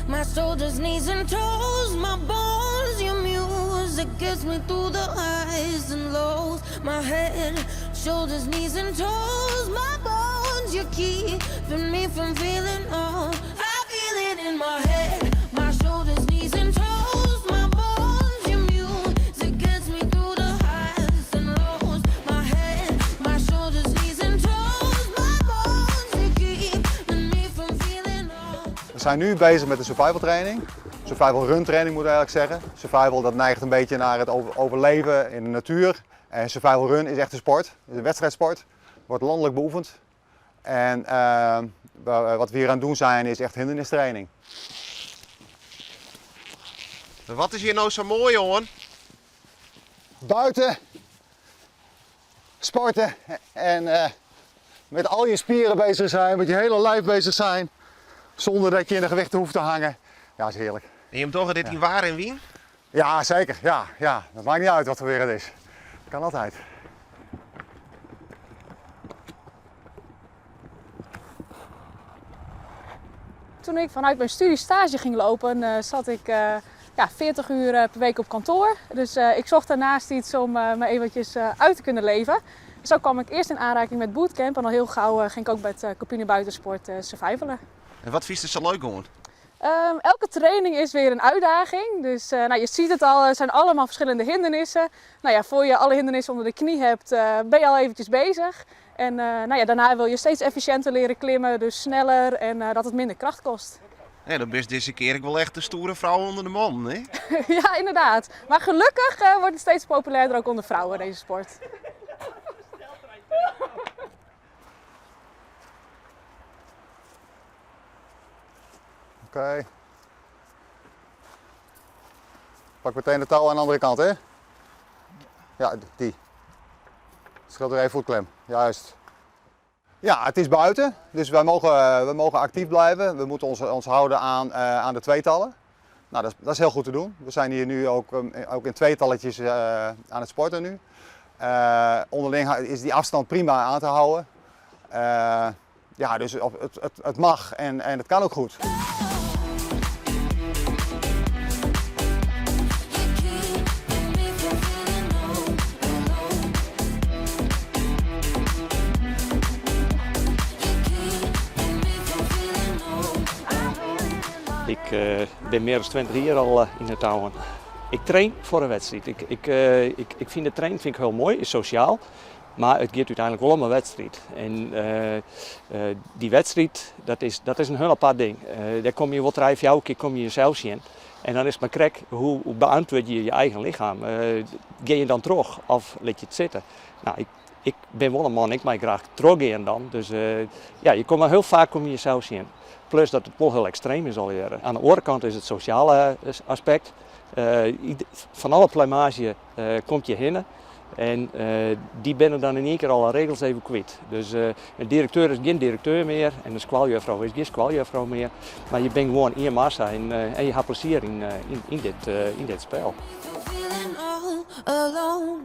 My shoulders, knees and toes, my bones, your music gets me through the highs and lows. My head, shoulders, knees and toes, my bones, you're keeping me from feeling old. I feel it in my head, my shoulders, knees and toes, my bones, your music gets me through the highs and lows. My head, my shoulders, knees and toes, my bones, you're keeping me from feeling old. We zijn nu bezig met de survival training. Survival run training moet ik eigenlijk zeggen. Survival dat neigt een beetje naar het overleven in de natuur. En survival run is echt een sport, is een wedstrijdsport. Wordt landelijk beoefend. En wat we hier aan het doen zijn is echt hindernistraining. Wat is hier nou zo mooi, jongen? Buiten sporten en met al je spieren bezig zijn, met je hele lijf bezig zijn. Zonder dat je in de gewichten hoeft te hangen. Ja, is heerlijk. En je hebt toch dit in waar en wien? Ja, zeker. Ja, ja. Dat maakt niet uit wat voor weer het is. Dat kan altijd. Toen ik vanuit mijn studie stage ging lopen, zat ik 40 uur per week op kantoor. Dus ik zocht daarnaast iets om me eventjes uit te kunnen leven. Zo kwam ik eerst in aanraking met bootcamp en al heel gauw ging ik ook met Campine Buitensport survivalen. En wat vies er zo leuk aan? Elke training is weer een uitdaging. Dus je ziet het al, er zijn allemaal verschillende hindernissen. Voor je alle hindernissen onder de knie hebt, ben je al eventjes bezig. En daarna wil je steeds efficiënter leren klimmen, dus sneller en dat het minder kracht kost. Ja, dan ben je deze keer ook wel echt de stoere vrouw onder de man, hè? Ja, inderdaad. Maar gelukkig wordt het steeds populairder ook onder vrouwen, deze sport. Oké. Pak meteen de touw aan de andere kant, hè? Ja, die. Scheelt er even voetklem. Juist. Ja, het is buiten, dus wij mogen actief blijven. We moeten ons houden aan de tweetallen. Dat is heel goed te doen. We zijn hier nu ook in tweetalletjes aan het sporten nu. Onderling is die afstand prima aan te houden. Dus het mag en het kan ook goed. Ik ben meer dan 20 jaar al in het touwen. Ik train voor een wedstrijd. Ik vind de trainen vind ik heel mooi, is sociaal. Maar het gaat uiteindelijk wel om een wedstrijd. En die wedstrijd, dat is een heel apart ding. Daar kom je wel drie, vier keer kom je jezelf in. En dan is het maar krek, hoe beantwoord je je eigen lichaam? Ga je dan terug of laat je het zitten? Ik ben wel een man, ik mag graag teruggaan dan. Dus je komt maar heel vaak kom je jezelf zien. Plus dat het wel heel extreem is alweer. Aan de andere kant is het sociale aspect. Van alle pluimage komt je hinnen. En die binnen dan in één keer alle regels even kwijt. Dus een directeur is geen directeur meer en een squaljuffrouw is geen squaljuffrouw meer. Maar je bent gewoon in je massa en je hebt plezier in dit spel. Feeling all alone.